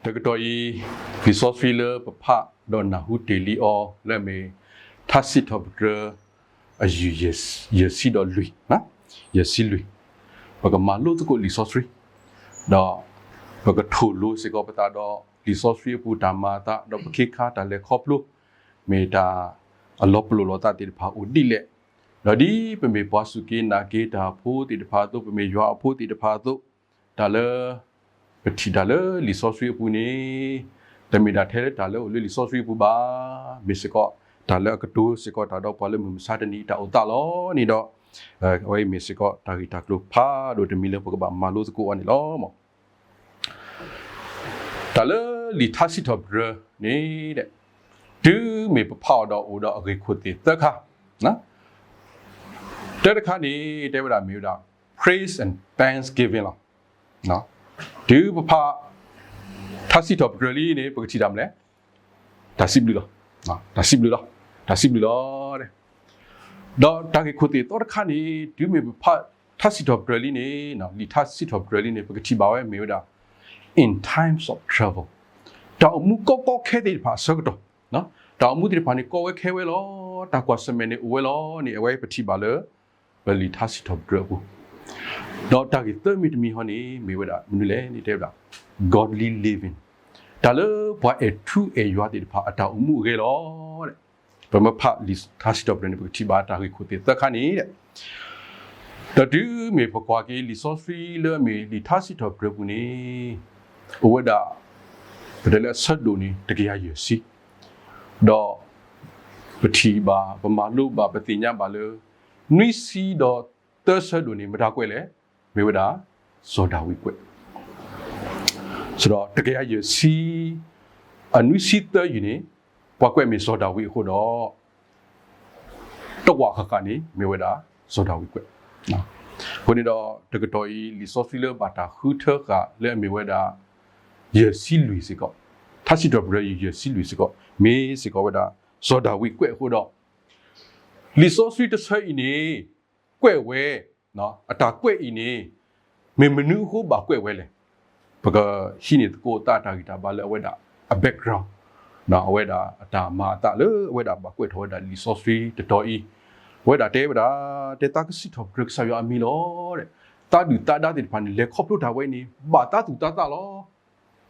တကတီၢ်အံၤ လံာ်စီဆှံလၢပဖးဒီးနၢ်ဟူတ့ၢ်လံအီၤ လၢအမ့ၢ် ထါစံးထီၣ်ပတြၢၤ အယုၢ်ယဲၢ်ဆံဒီးလွံၢ်, ယဲၢ်ဆံလွံၢ်, ပကမၤလိသကိးလံာ်စီဆှံ, ဒီးပကထိၣ်လိစ့ၢ်ကီးပသးဒီးလံာ်စီဆှံအပူၤတၢ်မၤအသး ဒီးပခ့ခါတၢ်လဲၤခီဖျိ မ့ၢ်တၢ်အလီၤပလိာ်လိာ်သးသ့ၣ်တဖၣ်အိၣ်ဒ်လဲၣ်, ဒီးဒ်ပမ့ၢ်ပှၤစူၢ်က့ၤနာ်က့ၤတၢ်ဖိသ့ၣ်တဖၣ်အသိး ပမ့ၢ်ယွၤအဖိသ့ၣ်တဖၣ်အသိး တၢ်လၢ ပထံၣ်တၢ်လၢလံာ်စီဆှံအပူၤန့ၣ် တမ့ၢ်ဒၣ်ထဲလၢတၢ်လၢအိၣ်လၢလံာ်စီဆှံအပူၤဘၣ်, မ့ၢ်စ့ၢ်ကီး တၢ်လၢအကတိၤစ့ၢ်ကီးတၢ်ဒီးပှၤလၢမုၢ်မဆါတနံၤအတၢ်အိၣ်သးလီၤန့ၣ်ဒီး အဝဲအံၤမ့ၢ်စ့ၢ်ကီးတၢ်ဂ့ၢ်တၢ်ကျိၤဖးဒိၣ်တမံၤလၢပကဘၣ်မၤလိသကိးအီၤန့ၣ်လီၤ. တၢ်လၢလံာ်ထါစံးထီၣ်ပတြၢၤန့ၣ် တုၤမ့ၢ်ပဖးအီၤဒီးအိၣ်ဒီးအဂ့ၢ်ခိၣ်သ့ၣ်သၢခါ, တၢတခါန့ၣ် တဲဝဲဒၣ်မ့ၢ်ဝဲဒၣ် praise and thanksgiving လီၤ. တုၤပဖး ထါစံးထီၣ်ပတြၢၤလံန့ၣ် ပကထံၣ်တၢ်မနုၤလဲၣ်, တၢ်စံးဘျုးလီၤ. တၢ်စံးဘျုးလီၤ. တၢ်စံးဘျုးလီၤ. ဒီးတၢ်ဂ့ၢ်ခိၣ်သ့ၣ်သီတခါန့ၣ် တုၤမ့ၢ်ပဖး ထါစံးထီၣ်ပတြၢၤလံန့ၣ် လံာ်ထါစံးထီၣ်ပတြၢၤလံန့ၣ် ပကထံၣ်ဘၣ်ဝဲမ့ၢ်ဝဲဒၣ် in times of trouble တၢ်အိၣ်မူကီကီခဲခဲသ့ၣ်တဖၣ်အဆၢကတီၢ်, တၢ်အိၣ်မူသ့ၣ်တဖၣ်န့ၣ် ကီဝဲခဲဝဲလီၤ. တၢ်ကွၢ်ဆၢၣ်မဲာ်န့ၣ်အိၣ်ဝဲလီၤန့ၣ် အဝဲပထံၣ်ဘၣ်လၢ ပလံာ်ထါစံးထီၣ်ပတြၢၤအပူၤ, ဒီးတၢ်ဂ့ၢ်သၢမံၤတမံၤဟီန့ၣ် မ့ၢ်ဝဲဒၣ်မနုၤလဲၣ်န့ၣ် တဲဝဲဒၣ် godly living တၢ်လၢပှၤအဲၣ်ထူအဲၣ်ယွၤသ့ၣ်တဖၣ်အတၢ်အိၣ်မူအဂ့ၢ်လီၤ. ပမ့ၢ်ဖးလံာ်ထါစံးထီၣ်ပတြၢၤန့ၣ် ပကထံၣ်ဘၣ်တၢ်ဂ့ၢ်ခိၣ်သ့ၣ်သၢခါန့ၣ် ဒီးတုၤမ့ၢ်ပကွၢ်က့ၤလံာ်စီဆှံလၢအမ့ၢ်လံာ်ထါစံးထီၣ်ပတြၢၤပူၤန့ၣ် အိၣ်ဝဲဒၣ် ပတဲလၢအဆၢဒိၣ်န့ၣ် တကယၤယဲၢ်ဆံ, ဒီး ပထံၣ်ဘၣ် ပမၤလိဘၣ် ပသ့ၣ်ညါဘၣ်လၢ နွံဆံဒီးသၢဆၢဒိၣ်န့ၣ် မတၤကွဲးလဲၣ်, မ့ၢ်ဝဲဒၣ် စီၤဒၤဝံးကွဲး, ဒီးတကယၤယဲၢ်ဆံ အနွံဆံသၢယုၢ်န့ၣ် ပှၤကွဲးမ့ၢ်စီၤဒၤဝံးအဃိဒီး တဝာ်ဃၣ်ဃၣ်န့ၣ် မ့ၢ်ဝဲဒၣ် စီၤဒၤဝံးကွဲး, အဃိန့ၣ်ဒီး တကတီၢ်အံၤ လံာ်စီဆှံလၢဘၣ်တၢ်ဃုထၢဃာ်လၢအမ့ၢ်ဝဲဒၣ် ယဲၢ်ဆံလွံၢ်စ့ၢ်ကီး, ထါစံးထီၣ်ပတြၢၤယဲၢ်ဆံလွံၢ်စ့ၢ်ကီး မ့ၢ်စ့ၢ်ကီးဝဲဒၣ် စီၤဒၤဝံးကွဲးအဃိဒီး လံာ်စီဆှံတဆၢအံၤန့ၣ် ကွဲးဝဲ အတၢ်ကွဲးအံၤန့ၣ် မ့ၢ်မနုၤအဃိဘၣ်ကွဲးဝဲလဲၣ်. ပကဟံးန့ၢ်သကိးသးတၢ်ဂံၢ်တၢ်ဘါလၢအဝဲဒၣ်အ background အဝဲဒၣ်အတၢ်မၤအသးလၢအဝဲဒၣ်ဘၣ်ကွဲးထီၣ်ဝဲဒၣ်လံာ်စီဆှံတတီၤအံၤ, အဝဲဒၣ်တဲဝဲဒၣ် တဲသးကစံးထီၣ်ပတြၢၤကစၢ်ယွၤအမံၤလီၤ. သးဒုၣ်သးဒါသ့ၣ်တဖၣ်န့ၣ် လဲၤခီဖျိတၢ်ဝဲအံၤန့ၣ် ဘၣ်သးသူၣ်သးသးလီၤ.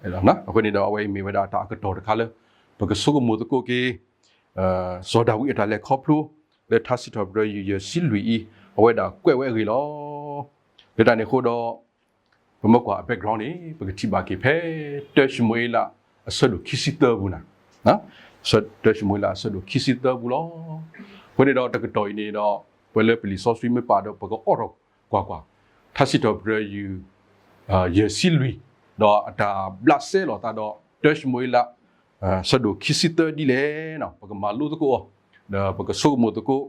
အဃိန့ၣ်ဒီးအဝဲအံၤမ့ၢ်ဝဲဒၣ်တၢ်အကတီၢ်တခါလၢ ပကဆိကမိၣ်သကိးက့ၤ စီၤဒၤဝံးအတၢ်လဲၤခီဖျိ လၢထါစံးထီၣ်ပတြၢၤယဲၢ်ဆံလွံၢ်အံၤ အဝဲဒၣ်ကွဲးဝဲအဂ့ၢ်လီၤ. လၢတၢ်န့ၣ်အဃိဒီး ပမ့ၢ်ကွၢ်အ background န့ၣ် ပကထံၣ်ဘၣ်က့ၤဖဲ တၢၡမူၤအ့လး အဆၢဒိၣ်ခံဆံသၢပူၤန့ၣ်, တၢၡမူၤအ့လး အဆၢဒိၣ်ခံဆံသၢပူၤလီၤ. အဃိန့ၣ်ဒီးတကတီၢ်အံၤန့ၣ်ဒီး ပဝဲလၢပလံာ်စီဆှံမ့ၢ်ပာ်ဒီး ပကအိးထီၣ်ကွၢ်ကွၢ် ထါစံးထီၣ်ပတြၢၤယဲၢ်ဆံလွံၢ် ဒီးအတၢ်ဘျးစဲလိာ်သးဒီး တၢၡမူၤအ့လး ဆၢဒိၣ်ခံဆံသၢဒ်လဲၣ်န့ၣ် ပကမၤလိသကိးအီၤ, ဒီးပကဆိကမိၣ်သကိး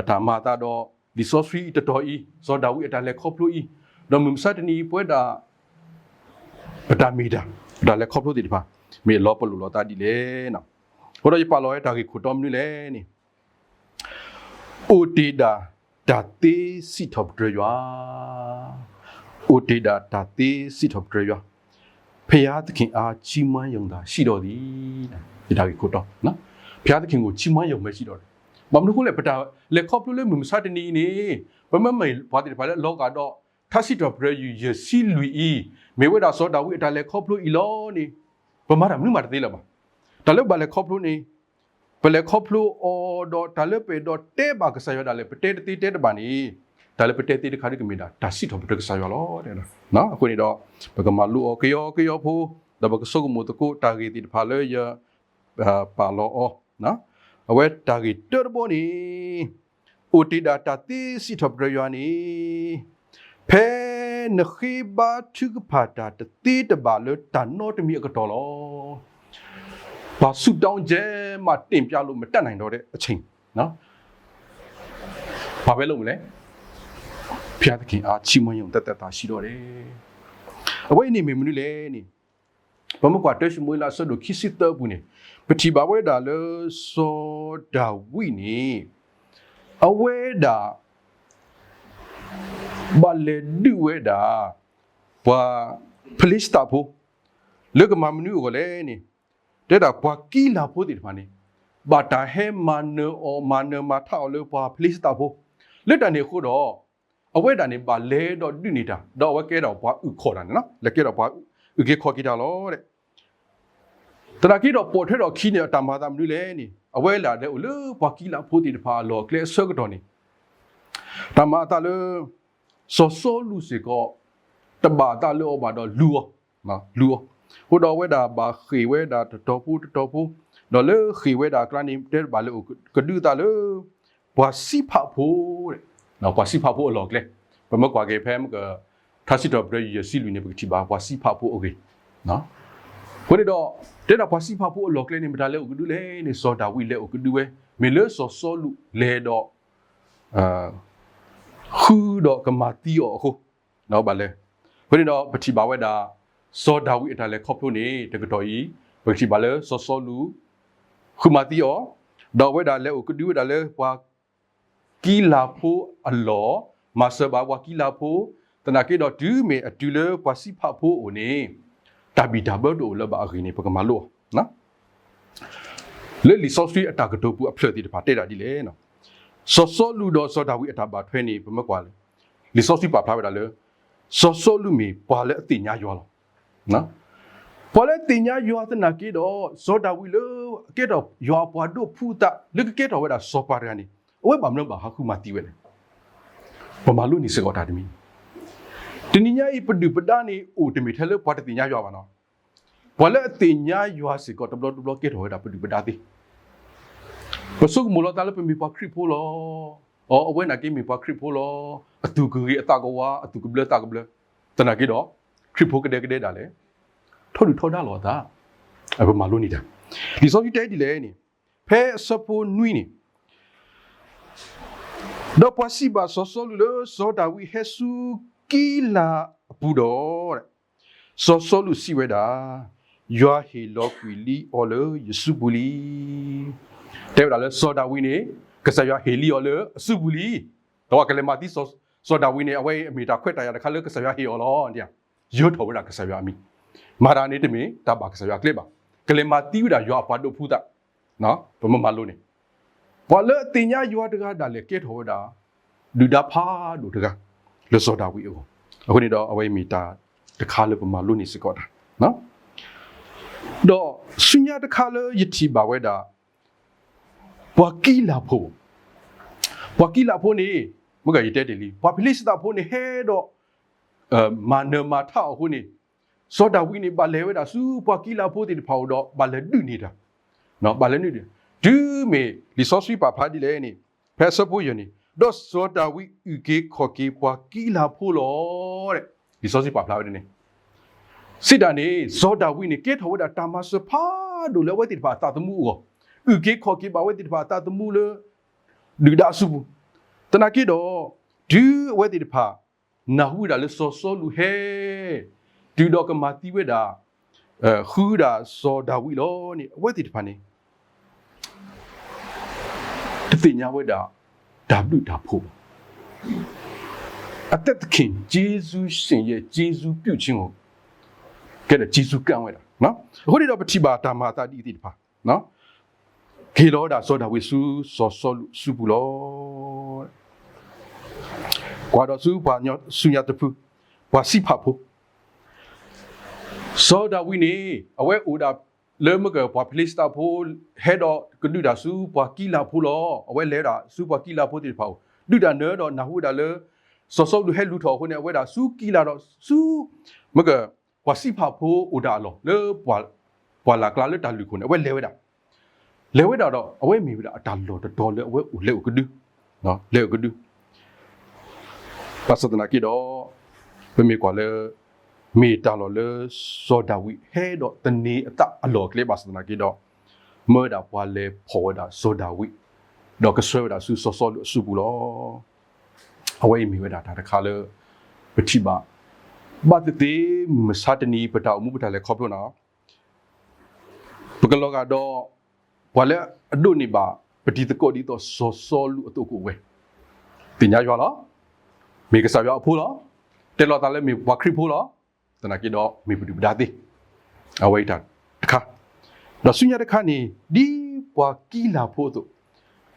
တၢ်မၤအသးဒီး လံာ်စီဆှံတတီၤအံၤ စီၤဒၤဝံးအတၢ်လဲၤခီဖျိအံၤ, ဒီးမုၢ်မဆါတနံၤအံၤ ပဝဲဒၣ် ပတၢ်မ့ၢ်တၢ် ပတၢ်လဲၤခီဖျိသ့ၣ်တဖၣ် မ့ၢ်အလီၤပလိာ်လိာ်သးဒ်လဲၣ်န့ၣ်. အဃိဒီးယပာ်လီၤဝဲတၢ်ဂ့ၢ်ခိၣ်တီမနုၤလဲၣ်န့ၣ် အိၣ်တ့ၢ်ဒၣ်တၢ်သ့စံးထီၣ်ပတြၢၤယွၤ, အိၣ်တ့ၢ်ဒၣ်တၢ်သ့စံးထီၣ်ပတြၢၤယွၤ, ဘုရားသခင်အား ချီးမွမ်းရုံသာရှိတော့သည်, ယတၢ်ဂ့ၢ်ခိၣ်တီ, ဘုရားသခင်ကို ချီးမွမ်းရုံပဲရှိတော့တယ်. ဘၣ်မနုၤအဃိလဲၣ်, ပတၢ်လဲၤခီဖျိလၢမုၢ်မဆါတနံၤအံၤန့ၣ် ပမ့မ့ၢ်ပှၤသ့ၣ်တဖၣ်လၢအလီၤဂာ်ဒီး ထါစံးထီၣ်ပတြၢၤယွၤယဲၢ်ဆံလွံၢ်အံၤ မ့ၢ်ဝဲဒၣ်စီၤဒၤဝံးအတၢ်လဲၤခီဖျိအံၤလီၤန့ၣ် ပမၤတၢ်မနုၤမးတသ့လၢၤဘၣ်. တၢ်လၢပဘၣ်လဲၤခီဖျိန့ၣ် ပလဲၤခီဖျိအီၤဒီး တၢ်လၢပအဲၣ်ဒိးတဲဘၣ်ကစၢ်ယွၤဒၣ်လဲာ် ပတဲတသ့တဲတဘၣ်န့ၣ် တၢ်လၢပတဲသ့တခါဒ်ကမ့ၢ်ဒၣ် တၢ်စံးထီၣ်ပတြၢၤကစၢ်ယွၤလီၤ. အဃိန့ၣ်ဒီး ပကမၤလိအီၤကယီကယီဖိ ဒီးပကဆိကမိၣ်သကိးတၢ်ဂ့ၢ်သ့ၣ်တဖၣ်လၢယ ပာ်လီၤအီၤ, အဝဲတၢ်ဂ့ၢ်တၢတဘီန့ၣ် အိၣ်တ့ၢ်ဒၣ်တၢ်သ့စံးထီၣ်ပတြၢၤယွၤန့ၣ် ဖဲနဃ့ဘါထုကဖၣ်တၢ်တသ့တဘၣ်လၢတၢ်နီတမံၤအကတီၢ်လီၤ. ပှၤဆူးတောင်းကြဲမှတင်ပြလို့မတတ်နိုင်တော့တဲ့အချိန်, ဘာပဲလုပ်မလဲ, ဘုရားသခင်အားချီးမွမ်းရုံသက်သက်သာရှိတော့တယ်. အဝဲအံၤန့ၣ်မ့ၢ်မနုၤလဲၣ်န့ၣ် ပမ့ၢ်ကွၢ်တၢၡမူၤအ့လးအဆၢဒိၣ်ခံဆံသၢပူၤန့ၣ် ပထံၣ်ဘၣ်ဝဲဒၣ်လၢ စီၤဒၤဝံးန့ၣ် အဝဲဒၣ် ဘၣ်လဲၤဒုးဝဲဒၣ် ပှၤဖလ့ၡသးဖိ, လၢကမၤမနုၤအဂီၢ်လဲၣ်န့ၣ်, တဲဒၣ်ပှၤကံလၤဖိသ့ၣ်တဖၣ်န့ၣ် ဘၣ်တၢ်ဟဲမၤနၢၤအီၤ မၤနၢၤမၤထးအီၤလၢပှၤဖလ့ၡသးဖိ, လၢတၢ်န့ၣ်အဃိဒီး အဝဲဒၣ်န့ၣ် ဘၣ်လဲၤဒီးဒုးန့ၢ်တၢ် ဒီးအဝဲကဲထီၣ်ပှၤအုၣ်ခီၣ်တၢ်န့ၣ်လီၤ. လဲၤကဲထီၣ်ပှၤအုၣ်က့ၤခီၣ်က့ၤတၢ်လီၤ. သနာ်က့ဒီး ပိာ်ထွဲထီၣ်အခံန့ၣ် အတၢ်မၤအသးမနုၤလဲၣ်န့ၣ်, အဝဲဒၣ်လဲၤအိၣ်လၢပှၤကံလၤဖိသ့ၣ်တဖၣ်အလီၢ်အကျဲအဆၢကတီၢ်န့ၣ်, တၢ်မၤအသးလၢ စီၤစီလူးစ့ၢ်ကီး တဘၣ်အသးလၢအီၤဘၣ်ဒီးလူၤအီၤ, လူၤအီၤ. အဃိဒီးအဝဲဒၣ်ဘၣ်ဃ့ၢ်ဝဲဒၣ်တတီၤဖိတတီၤဖိ, ဒီးလၢဃ့ၢ်ဝဲဒၣ်အကျါန့ၣ် တဲဘၣ်လဲၤအိၣ်ကဒုအသးလၢ ပှၤစံးဖးဖိ, ပှၤစံးဖးဖိအလီၢ်အကျဲ, ပမ့ၢ်ကွၢ်က့ၤဖဲမ့ၢ်က ထါစံးထီၣ်ပတြၢၤ ယဲၢ်ဆံလွံၢ်န့ၣ် ပကထံၣ်ဘၣ်ပှၤစံးဖးဖိအဂ့ၢ်. အဃိန့ၣ်ဒီး တဲဒၣ်ပှၤစံးဖးဖိအလီၢ်အကျဲန့ၣ် မတၤလဲၤအိၣ်ကဒုလဲၣ်န့ၣ် စီၤဒၤဝံးလဲၤအိၣ်ကဒုဝဲ, မ့ၢ်လၢစီၤစီလူးလဲၤဒီး ဃုဒီးကမၤသံအီၤအဃိ, ဘၣ်လဲၤ. အဃိန့ၣ်ဒီး ပထံၣ်ဘၣ်ဝဲဒၣ် စီၤဒၤဝံးအတၢ်လဲၤခီဖျိန့ၣ် တကတီၢ်အံၤ ပကထံၣ်ဘၣ်လၢစီၤစီလူး ဃုမၤသံအီၤ, ဒီးအဝဲဒၣ်လဲၤအိၣ်ကဒုဝဲဒၣ်လၢပှၤ ကံလၤဖိအလီၢ်, မၤစၢၤဘၣ်ပှၤကံလၤဖိ, သနာ်က့ဒီးတုၤမ့ၢ်အတုၤလၢပှၤစံးဖးဖိအအိၣ်န့ၣ် တၢ်ဘံၣ်တၢ်ဘၢတအိၣ်လၢၤဘၣ်အဂ့ၢ်န့ၣ် ပကမၤလိအီၤ. လၢလံာ်စီဆှံအတၢ်ကတိၤပူၤအဖျၢၣ်သ့ၣ်တဖၣ်တဲဒၣ်ဒ်လဲၣ်, စီၤစီလူးဒီးစီၤဒၤဝံးအတၢ်ဘၣ်ထွဲန့ၣ် ပမ့ၢ်ကွၢ်လၢ လံာ်စီဆှံပာ်ဖျါဝဲဒၣ်လၢ စီၤစီလူးမ့ၢ်ပှၤလၢအသ့ၣ်ညါယွၤလီၤ. ပှၤလၢအသ့ၣ်ညါယွၤသနာ်က့ဒီး စီၤဒၤဝံးလၢအကဲထီၣ်ယွၤအပှၤဒိၣ်ဖုသး လၢကကဲထီၣ်ဝဲဒၣ်စီၤပၤတဂၤန့ၣ် အဝဲဘၣ်မနုၤဘၣ်ဟးဃုမၤသံဝဲလဲၣ်. ပမၤလိန့ၢ်စ့ၢ်ကီးတၢ်တမံၤ, တနံၤညါအံၤ ပဒုၣ်ပဒါန့ၣ် အိၣ်တမ့ၢ်ထဲလၢပှၤတသ့ၣ်ညါယွၤဘၣ်နီၤ. ပှၤလၢအသ့ၣ်ညါယွၤစ့ၢ်ကီး တဘျီတဘျီကဲထီၣ်ဝဲဒၣ်ပဒုၣ်ပဒါသ့. ပဆိကမိၣ်လီၤသးလၢပမ့ၢ်ပှၤခရံာ်ဖိလီၤ. အဝဲနာ်က့မ့ၢ်ပှၤခရံာ်ဖိလီၤ. အသူၣ်ကဂ့ၤအသးကဝါ အသူၣ်ကဘျၢသးကဘျၢ, သနာ်က့ဒီး ခရံာ်ဖိကဒဲကဒဲဒၣ်လဲာ် ထီဒုၣ်ထီဒါလိာ်အသး. ပမၤလိန့ၢ်တၢ်, လံာ်စီဆှံတဲဒ်လဲၣ်န့ၣ်, ဖဲအဆၢဖိနွံန့ၣ်, ဒီးပှၤစံးဘၣ်စီၤစီလူးလၢ စီၤဒၤဝံးဟဲဆူကံလၤအပူၤဒီး စီၤစီလူးစံးဝဲဒၣ်, ယွၤဟ့ၣ်လီၤကွံာ်လံအီၤလၢယစုပူၤလံ. တဲဝဲဒၣ်လၢစီၤဒၤဝံးန့ၣ် ကစၢ်ယွၤဟ့ၣ်လံအီၤလၢအစုပူၤလံ. ဒီးကလဲၤမၤသံစီၤဒၤဝံးန့ၣ် အဝဲအံၤမ့ၢ်တၢ်ခွဲးတၢ်ယာ်တခါလၢကစၢ်ယွၤဟ့ၣ်အီၤလီၤ. ယၢၤထီၣ်ဝဲဒၣ်ကစၢ်ယွၤအမံၤ, မၤတၢ်န့ၣ်တမ့ၢ်တၢ်ဘၣ်ကစၢ်ယွၤအကျဲဘၣ်. ကလဲၤမၤသံဝဲဒၣ်ယွၤအပှၤဒိၣ်ဖုသး ပမ့ၢ်မၤလိန့ၣ်, ပှၤလၢအသ့ၣ်ညါယွၤတဂၤဒၣ်လဲာ်ကဲထီၣ်ဝဲဒၣ် ဒုၣ်ဒါဖးဒိၣ်တဂၤ လၢစီၤဒၤဝံးအဂီၢ်. အဃိန့ၣ်ဒီး အဝဲမ့ၢ်တၢ်တခါလၢပမၤလိန့ၢ်စ့ၢ်ကီးတၢ်, ဒီးဆူညါတခါလၢယထံၣ်ဘၣ်ဝဲဒၣ် ပှၤကံလၤဖိ, ပှၤကံလၤဖိန့ၣ် မ့ၢ်ကယတဲတ့ၢ်လံ ပှၤဖံလံးစတံးဖိန့ၣ် ဟဲဒီး မၤနၢၤမၤထးအီၤအဃိန့ၣ်, စီၤဒၤဝံးန့ၣ် ဘၣ်လဲၤဝဲဒၣ်ဆူပှၤကံလၤဖိသ့ၣ်တဖၣ်အအိၣ်ဒီး ဘၣ်လဲၤဒုးန့ၢ်တၢ်, ဘၣ်လဲၤဒုးန့ၢ်, တုၤမ့ၢ်လံာ်စီဆှံပာ်ဖျါဒ်လဲၣ်န့ၣ်, ဖဲအဆၢဖိယဲၢ်န့ၣ်, ဒီးစီၤဒၤဝံးအုၣ်က့ၤခီၣ်က့ၤပှၤကံလၤဖိလီၤ. လံာ်စီဆှံပာ်ဖျါဝဲဒၣ်န့ၣ်, စံးတၢ်န့ၣ် စီၤဒၤဝံးန့ၣ် ကဲထီၣ်ဝဲဒၣ်တၢ်မၤစၢၤဖးဒိၣ်လၢအဝဲသ့ၣ်တဖၣ်အသးသမူအဂီၢ်, အုၣ်က့ၤခီၣ်က့ၤဘၣ်ဝဲသ့ၣ်တဖၣ်အသးသမူလၢ ဒုၣ်ဒါအစုပူၤ, သနာ်က့ဒီး တုၤအဝဲသ့ၣ်တဖၣ် နၢ်ဟူဝဲဒၣ်လၢစီၤစီလူးဟဲ တုၤဒီးကမၤသံဝဲဒၣ် ဃုဒၣ်စီၤဒၤဝံးလီၤန့ၣ် အဝဲသ့ၣ်တဖၣ်န့ၣ် တသ့ၣ်ညါဝဲဒၣ် တၢ်ဘျုးတၢ်ဖှိၣ်ဘၣ်. အသက်သခင် ကျေးဇူးရှင်ရဲ့ ကျေးဇူးပြုခြင်းကို ကဲဒီး ကျေးဇူးကံဝဲဒၣ်. အဃိန့ၣ်ဒီး ပထံၣ်ဘၣ်တၢ်မၤအသးဒ်အံၤသ့ၣ်တဖၣ် က့ၤလီၤဝဲဒၣ်စီၤဒၤဝံးဆူစီၤစီလူးအစုပူၤလီၤ. ကွၢ်ဒီးဆူပှၤဆူညါတဖု, ပှၤစံးဖးဖိ, စီၤဒၤဝံးန့ၣ�် အဝဲအိၣ်ဒၣ်လၢမ့ၢ်ကပှၤဖံလံးစတံးဖိ ဟဲဒီးကဒုးတၢ်ဆူပှၤကံလၤဖိလီၤ. အဝဲလဲၤဝဲဒၣ်ဆူပှၤကံလၤဖိသ့ၣ်တဖၣ်အအိၣ် ဒုးတၢ်နၢၤဒီးနၢ်ဟူဝဲဒၣ်လၢ စီၤစီလူးဟဲလူၤထီၣ်အဃိန့ၣ် အဝဲဒၣ်ဆူကံလၤဒီးဆူ မ့ၢ်က ပှၤစံးဖးဖိအိၣ်ဒၣ်အလီၢ်လၢ ပှၢ်လၢ်ကျါလၢတၢ်လုၢ်ခိၣ်န့ၣ် အဝဲလဲၤဝဲဒၣ်, လဲၤဝဲဒၣ်ဒီး အဝဲမ့ၢ်ဝဲဒၣ်အတၢ်လီၢ်တတီၤလၢအဝဲအိၣ်လဲၤအိၣ်ကဒု, လဲၤအိၣ်ကဒု. ဘၣ်ဆၣ်သနာ်က့ဒီး ပမ့ၢ်ကွၢ်လၢ မ့ၢ်တၢ်လီၢ်လၢစီၤဒၤဝံးဟဲဒီးသန့ၤအသးအလီၢ်အကျဲဘၣ်ဆၣ်သနာ်က့ဒီး မၢဝဲဒၣ်ပှၤလဲၤဖီၣ်ဝဲဒၣ်စီၤဒၤဝံး ဒီးကဆှၢဝဲဒၣ်ဆူစီၤစီလူးအစုပူၤလီၤ. အဝဲအံၤမ့ၢ်ဝဲဒၣ်တၢ်တခါလၢ ပထံၣ်ဘၣ် ဘၣ်သ့ၣ်သ့ၣ်မုၢ်မဆါတနံၤ ပတၢ်အိၣ်မူပတၢ်လဲၤခီဖျိန့ၣ် ပကလီၤဂာ်ဒီး ပှၤလၢအဒိးန့ၢ်ဘၣ် ပတံၤသကိးဒ်သိးစီၤစီလူးအသိးကအိၣ်ဝဲ, သ့ၣ်ညါယွၤလီၤ, မ့ၢ်ကစၢ်ယွၤအဖိလီၤ, တဲလီၤသးလၢမ့ၢ်ပှၤခရံာ်ဖိလီၤ, သနာ်က့ဒီးမ့ၢ်ပဒုၣ်ပဒါသ့. အဝဲအံၤတၢ်တခါ, ဒီးဆူညါတခါန့ၣ် ဒ်ပှၤကံလၤဖိအသိး,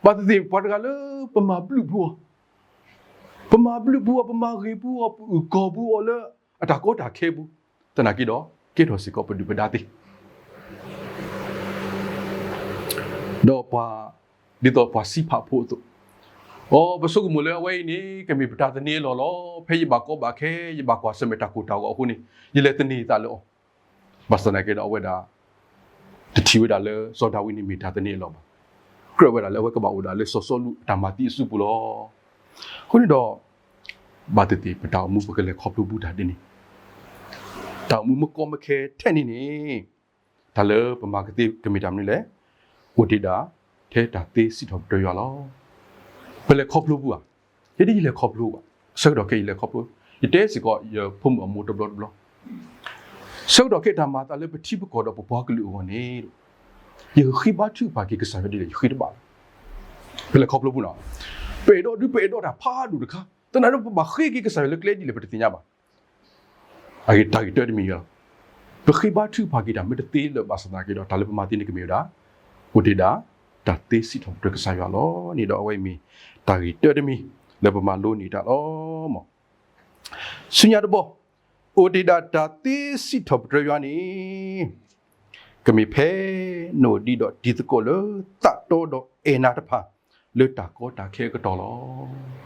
ဘၣ်သ့ၣ်သ့ၣ်ပှၤတဂၤလၢပမၤဘျုးဖှိၣ်အီၤ, ပမၤဘျုးဖှိၣ်အီၤ, ပမၤဂ့ၤဖှိၣ်အီၤ, ပအုၣ်ကီၤဖှိၣ်အီၤလၢအတၢ်ကီတၢ်ခဲပူၤ, သနာ်က့ဒီး ကဲထီၣ်စ့ၢ်ကီးပဒုၣ်ပဒါသ့ ဒီးပှၤ, ဒ်သိးပှၤစံးဖးဖိအသိး, အိ ပဆိကမိၣ်လၢအဝဲအံၤန့ၣ် ကမ့ၢ်ပတၢ်သန့ၤအလီၢ်လီၤ. ဖဲယဘၣ်ကီဘၣ်ခဲ, ယဘၣ်ကွၢ်ဆၢၣ်မဲာ်တၢ်ကိၢ်တၢ်ဂီၤအဃိန့ၣ် ယလဲၤသန့ၤသးလၢအီၤ, ဘၣ်ဆၣ်သနာ်က့ဒီးအဝဲဒၣ် တထံၣ်ဝဲဒၣ်လၢစီၤဒၤဝံးန့ၣ်မ့ၢ်တၢ်သန့ၤအလီၢ်ဘၣ်. ကြၢးဝဲဒၣ်လၢအဝဲကဘၣ်အိၣ်ဒၣ်လၢစီၤစီလူးအတၢ်မၤသံအစုပူၤလီၤ. အဃိန့ၣ်ဒီး ဘၣ်သ့ၣ်သ့ၣ်ပတၢ်အိၣ်မူပကလဲၤခီဖျိဘူးတၢ်ဒ်န့ၣ်, တၢ်အိၣ်မူမ့ၢ်ကီမ့ၢ်ခဲထဲန့ၣ်န့ၣ်, တၢ်လၢပမၤကသ့ကမ့ၢ်တၢ်မနုၤလဲၣ်. အိၣ်တ့ၢ်ဒၣ်ထဲတၢ်သ့စံးထီၣ်ပတြၢၤယွၤလီၤ. ပလဲၤခီဖျိဘူးဧါ. ယဲဒၣ်ယလဲၤခီဖျိဘၣ်. ဆၢကတီၢ်ခဲအံၤယလဲၤခီဖျိ, ယတဲစ့ၢ်ကီးယဖိမုၣ်အမိၢ်တဘျီတဘျီ, ဆၢကတီၢ်ခဲအံၤတၢ်မၤအသးလၢပထံပကီၢ်ဒီးပပှၤကလုာ်အဂီၢ်န့ၣ်, ယဃ့ဘါထုကဖၣ်က့ၤကစၢ်ယွၤဒ်လဲၣ် ယဃ့တဘၣ်လီၤ. ပလဲၤခီဖျိဘူးနီၤ. ပအဲၣ်ဒိးဒုး ပအဲၣ်ဒိးတၢ်ဖးဒိၣ်တခါ, သနာ်က့ဒီးပဘၣ်ဃ့က့ၤကစၢ်ယွၤလၢကျဲဒ်လဲၣ် ပတသ့ၣ်ညါဘၣ်. အဂ့ၢ်တၢ်ဂ့ၢ်တၢတမံၤလီၤ. ပဃ့ဘါထုကဖၣ်က့ၤတၢ်မ့ၢ်တသ့လၢၤဘၣ်ဆၣ်သနာ်က့ဒီး တၢ်လၢပမၤသ့န့ၣ်ကမ့ၢ်ဝဲဒၣ်, အိၣ်တ့ၢ်ဒၣ် တၢ်သ့စံးထီၣ်ပတြၢၤကစၢ်ယွၤလီၤန့ၣ်ဒီး အဝဲအံၤမ့ၢ်တၢ်ဂ့ၢ်တၢတမံၤ လၢပမၤလိန့ၢ်တၢ်လီၤ. ဆူညါတဘီ, အိၣ်တ့ၢ်ဒၣ်တၢ်သ့စံးထီၣ်ပတြၢၤယွၤန့ၣ်, ကမ့ၢ်ဖဲနအိၣ်ဒံးဒီးတံၤသကိးလၢသးတီဒီးအဲၣ်နၤတဖၣ် လၢတၢ်ကီတၢ်ခဲအကတီၢ်လီၤ.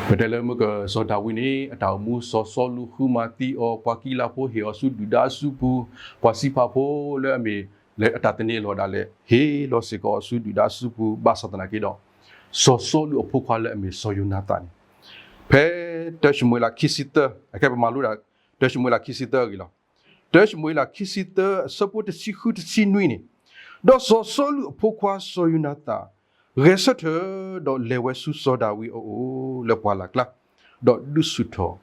ပတဲလၢမုၢ်ကစီၤဒၤဝံးန့ၣ် အတၢ်အိၣ်မူစီၤစီလူးဃုမၤသံအီၤ, ပှၤကံလၤဖိဟ့ၣ်အီၤဆူဒုၣ်ဒါအစုပူၤ, ပှၤစံးဖးဖိလၢအမ့ၢ်လၢအတၢ်သန့ၤအလီၢ်ဒၣ်လဲာ် ဟ့ၣ်လီၤစ့ၢ်ကီးအီၤဆူဒုၣ်ဒါအစုပူၤ ဘၣ်ဆၣ်သနာ်က့ဒီး စီၤစီလူးအဖိခွါလၢအမ့ၢ်စီၤယိၤနၤသၣ်န့ၣ်, ဖဲတၢၡမူၤအ့လးခံဆံသၢ, အခဲပမၤလိဒၣ် တၢၡမူၤအ့လးခံဆံသၢအဂ့ၢ်လီၤ. တၢၡမူၤအ့လးခံဆံသၢအဆၢဖိတဆံဃုတဆံနွံန့ၣ်, ဒီးစီၤစီလူးအဖိခွါစီၤယိၤနၤသၣ် ဂဲၤဆၢထၢၣ် ဒီးလဲၤဝဲဆူစီၤဒၤဝံးအအိၣ်လၢပှၢ်လၢ်ကျါ, ဒီးဒုးဆူၣ်ထီၣ်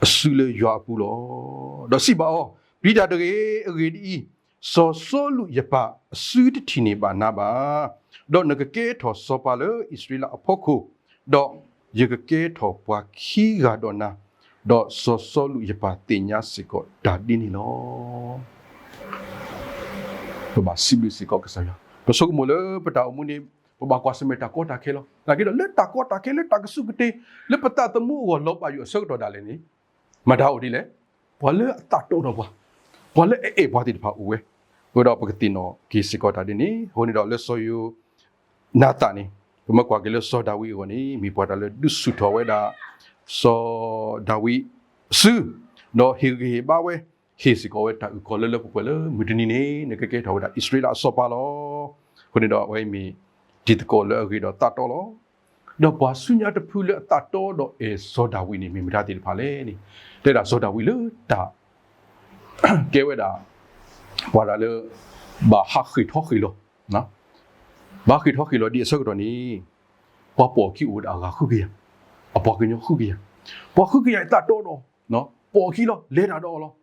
အစုလၢယွၤအပူၤလီၤ. ဒီးစံးဘၣ်အီၤ, ပျံၤတၢ်တဂ့ၤ, အဂ့ၢ်ဒ်အံၤ, စီၤစီလူးယပၢ်အစုတထံၣ်န့ၢ်ဘၣ်နၤဘၣ်, ဒီးနကကဲထီၣ်စီၤပၤလၢအံၣ်စရ့လးအဖီခိၣ်, ဒီးယကကဲထီၣ်ပှၤခံဂၤဒီးနၤ, ဒီးစီၤစီလူးယပၢ်သ့ၣ်ညါစ့ၢ်ကီးတၢ်ဒ်န့ၣ်လီၤ. ပဘၣ်စံးဘျုးစ့ၢ်ကီးကစၢ်ယွၤ, ပဆိကမိၣ်လၢပတၢ်အိၣ်မူန့ၣ် ပဘၣ်ကွၢ်ဆၢၣ်မဲာ်တၢ်ကီတၢ်ခဲလီၤ. သနာ်က့ဒီး လၢတၢ်ကီတၢ်ခဲ လၢတၢ်ကစူၢ်ကတ့ၤ လၢပသးသမူအဂီၢ်လီၤဘၣ်ယိၣ်အဆၢကတီၢ်ဒၣ်လဲာ်န့ၣ်, မတၤအိၣ်ဒ်လဲၣ်, ပှၤလၢအသးတီဒီးပှၤ, ပှၤလၢအအဲၣ်ပှၤသ့ၣ်တဖၣ်အိၣ်ဝဲ, အဃိဒီးပကသ့ၣ်နီၣ်က့ၤစ့ၢ်ကီးတၢ်ဒ်န့ၣ်, အဃိန့ၣ်ဒီးလၢစီၤယိၤ နၤသၣ်န့ၣ်, ပမ့ၢ်ကွၢ်က့ၤလၢစီၤဒၤဝံးအဂီၢ်န့ၣ် မ့ၢ်ပှၤတၢ်လၢဒုးဆူၣ်ထီၣ်ဝဲဒၣ် စီၤဒၤဝံးအစု, ဒီးဟ့ၣ်ဂံၢ်ဟ့ၣ်ဘါဝဲ, ဟ့ၣ်စ့ၢ်ကီးဝဲတၢ်အုၣ်ကီၤလၢလၢပှဲၤပှဲၤလၢမုၢ်တနံၤန့ၣ် နကကဲထီၣ်ဝဲဒၣ်အံၣ်စရ့လးအစီၤပၤလီၤ. အဃိန့ၣ်ဒီးအဝဲအံၤမ့ၢ်တံၤသကိးလၢအဂ့ၤဒီးသးတီလီၤ. ဒီးပှၤဆူညါတဖုလၢအသးတီဒီးအဲၣ်စီၤဒၤဝံးန့ၣ် မ့ၢ်မတၤသ့ၣ်တဖၣ်လဲၣ်န့ၣ်, တဲဒၣ်စီၤဒၤဝံးလၢတၢ် ကဲဝဲဒၣ် ပှၤတၢ်လၢ ဘၣ်ဟးဃ့ၢ်ထီၣ်ဃ့ၢ်လီၤ, ဘၣ်ဟးဃ့ၢ်ထီၣ်ဃ့ၢ်လီၤဒ်အဆၢကတီၢ်န့ၣ်, ပှၤပိာ်အခံအိၣ်ဝဲဒၣ်အဂၤဃုကယၤ, အပှၤကညီဃုကယၤ, ပှၤဃုကယၤအံၤသးတီဒီး ပိာ်အခံလီၤ လဲၤတၢ်ဒီးအီၤလီၤ.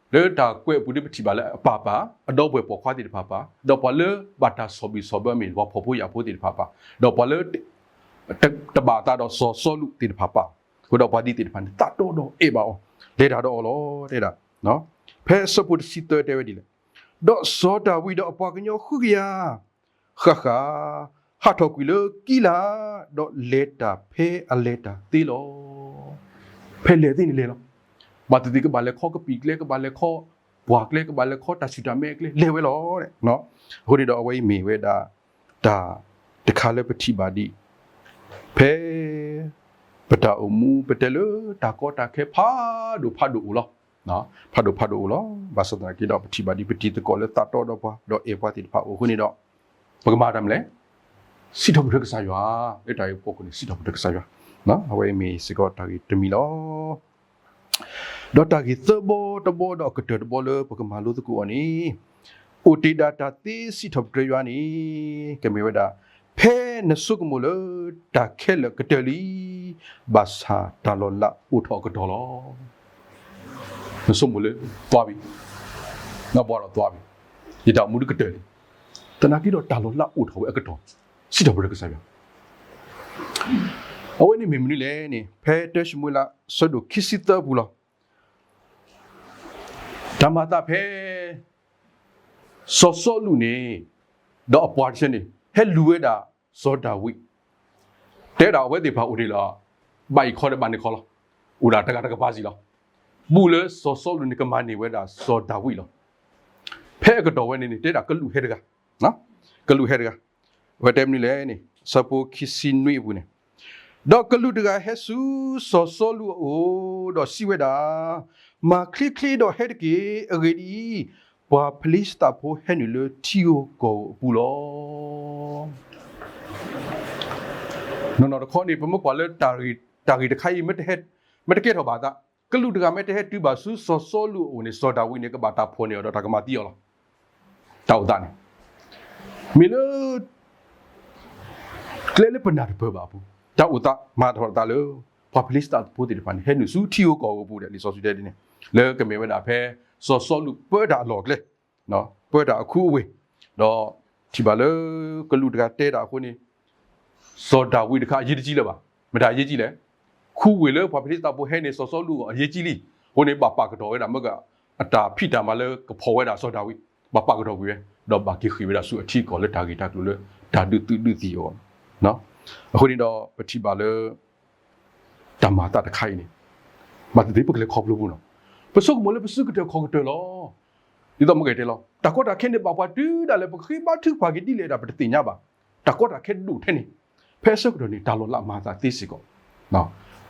လၢတၢ်ကွဲးအပူၤဒ်ပထံၣ်ဘၣ်လၢအပၢ်ပၢ်, အဒီပုၢ်ဝဲၢ်ပိာ်ခွါသ့ၣ်တဖၣ်ပၢ်, ဒီးပှၤလၢဘၣ်တၢ်ဆီၣ်ဘံၣ်ဆီၣ်ဘၢမ့ၢ်ပှၤဖှီၣ်ဖိယာ်ဖိသ့ၣ်တဖၣ်ပၢ်, ဒီးပှၤလၢ တဘၣ်အသးဒီးစီၤစီလူးသ့ၣ်တဖၣ်ပၢ်, အဃိဒီးပှၤဒ်သ့ၣ်တဖၣ်န့ၣ် သးတီဒီးအဲၣ်ဘၣ်အီၤ, လဲၤတၢ်ဒီးအီၤလီၤ တဲဒၣ်. ဖဲအဆၢဖိတဆံသၢတဲဝဲဒ်လဲၣ်, ဒီးစီၤဒၤဝံးဒီးအပှၤကညီဃုကယၤ ဃၣ်ဃၣ် ဟးထီၣ်ကွံာ်လၢကံလၤ, ဒီးလဲၤတၢ်ဖဲအလဲၤတၢ်သ့လီၤ. ဖဲလဲၤသ့န့ၣ်လဲၤလီၤ. ဘၣ်သ့ၣ်သ့ၣ်ကဘၣ်လဲၤခီကပံာ်ကျဲ, ကဘၣ်လဲၤခီပှၢ်ကျဲ, ကဘၣ်လဲၤခီတၢ်ဆူၣ်တၢ်မဲအကျဲ လဲၤဝဲလီၤ. အဃိန့ၣ်ဒီးအဝဲအံၤမ့ၢ်ဝဲဒၣ် တၢ်တခါလၢပထံၣ်ဘၣ်ဒ် ဖဲ ပတၢ်အိၣ်မူပတဲလၢတၢ်ကီတၢ်ခဲဖးဒိၣ်ဖးဒိၣ်အိၣ်လီၤ. ဖးဒိၣ်ဖးဒိၣ်အိၣ်လီၤ. ဘၣ်ဆၣ်သနာ်က့ဒီး ပထံၣ်ဘၣ်ဒ်ပတံၤသကိးလၢသးတီဒီးပှၤ ဒီးအဲၣ်ပှၤသ့ၣ်တဖၣ်အိၣ်အဃိန့ၣ်ဒီး ပကမၤတၢ်မနုၤလဲၣ်, စံးထီၣ်ပတြၢၤကစၢ်ယွၤ, လၢတၢ်ဂ့ၢ်ဖီခိၣ်န့ၣ် စံးထီၣ်ပတြၢၤကစၢ်ယွၤ, အဝဲအံၤမ့ၢ်စ့ၢ်ကီးတၢ်ဂ့ၢ်တမံၤလီၤ. ဒီးတၢ်ဂ့ၢ်သၢဘီတဘီဒီးအကတၢၢ်တဘီလၢပကမၤလိသကိးအီၤန့ၣ်, အိၣ်တ့ၢ်ဒၣ်တၢ်သ့စံးထီၣ်ပတြၢၤယွၤန့ၣ် ကမ့ၢ်ဝဲဒၣ် ဖဲနဆိကမိၣ်လၢတၢ်ခဲလၢာ်ကတၢၢ်လံ, ဘၣ်ဆၣ်တၢ်လီၤလးအိၣ်ထီၣ်အကတီၢ်လီၤ. နဆိကမိၣ်လၢ သွါဘံၣ်, နဘှါဒီးသွါဘံၣ်, ယတၢ်အိၣ်မူဒ်ကတၢၢ်လံ, သနာ်က့ဒီးတၢ်လီၤလးအိၣ်ထီၣ်ဝဲအကတီၢ်, စံးထီၣ်ပတြၢၤကစၢ်ယွၤ. အဝဲန့ၣ်မ့ၢ်မနုၤလဲၣ်န့ၣ် ဖဲတၢၡမူၤအ့လးဆၢဒိၣ်ခံဆံသၢပူၤလီၤ. တၢ်မၤအသးဖဲ စီၤစီလူးန့ၣ် ဒီးအပှၤတဆၢန့ၣ် ဟဲလူၤဝဲဒၣ်စီၤဒၤဝံး, တဲဒၣ်အဝဲသ့ၣ်တဖၣ်အိၣ်ဒံးလီၤ, ဘၣ်အံၤခီဒီးဘၣ်န့ၣ်ခီလီၤ, အိၣ်ဒၣ်တဂၤတကပၤစံးလီၤ. ဘူၣ်လၢစီၤစီလူးန့ၣ် ကမၤန့ၢ်ဝဲဒၣ်စီၤဒၤဝံးလီၤ. ဖဲအကတီၢ်ဝဲန့ၣ်န့ၣ် တဲဒၣ်ကလူးဟဲတဂၤ, ကလူးဟဲတဂၤ, အဝဲတဲမနုၤလဲၣ်န့ၣ် ဆၢဖိခံဆံနွံအပူၤန့ၣ်, ဒီးကလူးတဂၤဟဲဆူစီၤစီလူးအအိၣ် ဒီးစံးဝဲဒၣ်, မၤချ့ချ့ဒီးဟဲတက့ၢ်. အဂ့ၢ်ဒ်အံၤ, ပှၤဖလံၡသးဖိဟဲနုာ်လၢထံဧိၤကီၢ်ဧိၤအပူၤလီၤ. နီၢ်နီၢ်တခီန့ၣ် ပမ့ၢ်ကွၢ်လၢ တၢ်ဂ့ၢ်တခါအံၤ မ့ၢ်တကဲထီၣ်ဘၣ်အသး, ကလူးတဂၤမ့ၢ်တဟဲတုၤဘၣ်ဆူစီၤစီလူးအအိၣ်န့ၣ် စီၤဒၤဝံးန့ၣ် ကဘၣ်တၢ်ဖီၣ်န့ၢ်အီၤဒီးတၢ်ကမၤသံအီၤလီၤ. တၢ်အိၣ်သးန့ၣ် မ့ၢ်လၢ ကျဲလၢပနၢ်တပၢၢ်ဘၣ်အပူၤ, တၢ်အိၣ်သးမၤထီၣ်အသးလၢ ပှၤဖလံၡသးဖိသ့ၣ်တဖၣ်န့ၣ် ဟဲနုာ်ဆူထံဧိၤကီၢ်ဧိၤအပူၤဒီး လံာ်စီဆှံတဲဒ်န့ၣ်, လၢကမ့ၢ်ဝဲဒၣ်ဖဲ စီၤစီလူးပၢတၢ်အလီၢ်အကျဲ, ပၢတၢ်အခူအဝ့ၢ်, ဒီးထံၣ်ဘၣ်လၢကလူးတဂၤတဲတၢ်အဃိန့ၣ် စီၤဒၤဝံးတခါအရေးတကြီးလၢၤဘၣ်. မတၤအရေးကြီးလဲၣ်. ခူဝ့ၢ်လၢပှၤဖလံၡသးဖိဟဲန့ၣ် စီၤစီလူးအဂီၢ်အရေးကြီးလံ. အဃိန့ၣ် ဘၣ်ပာ်ကတီၢ်ဝဲဒၣ် မ့ၢ်ကအတၢ်ဖံးတၢ်မၤလၢကဖီၣ်ဝဲဒၣ်စီၤဒၤဝံး, ဘၣ်ပာ်ကတီၢ်ကွံာ်ဝဲ, ဒီးဘၣ်က့ၤဃ့ၢ်ဝဲဒၣ်ဆူအထံအကီၢ်လၢတၢ်ဂ့ၢ်တၢ်ကျိၤလၢတၢ်ဒုးသုးဒုးသံအဂီၢ်. အဃိန့ၣ်ဒီးပထံၣ်ဘၣ်လၢ တၢ်မၤအသးတခါအံၤန့ၣ် ဘၣ်သ့ၣ်သ့ၣ်ပကလဲၤခီဖျိပူၤနီၤ. ပဆိကမိၣ်လၢပစုကတၢၢ်ခီၣ်ကတၢၢ်လီၤ. ဒ်သိးမ့ၢ်ကတဲလီၤ တၢ်ကီတၢ်ခဲန့ၣ်ဘၣ်ပှၤတုၤဒၣ်လဲာ် ပကဃ့ဘါထုကဖၣ်က့ၤဒ်လဲၣ်ဒၣ် ပတသ့ၣ်ညါဘၣ်. တၢ်ကီတၢ်ခဲဒိၣ်ထဲန့ၣ် ဖဲအဆၢကတီၢ်န့ၣ် တၢ်လီၤလးမၤအသးသ့စ့ၢ်ကီး.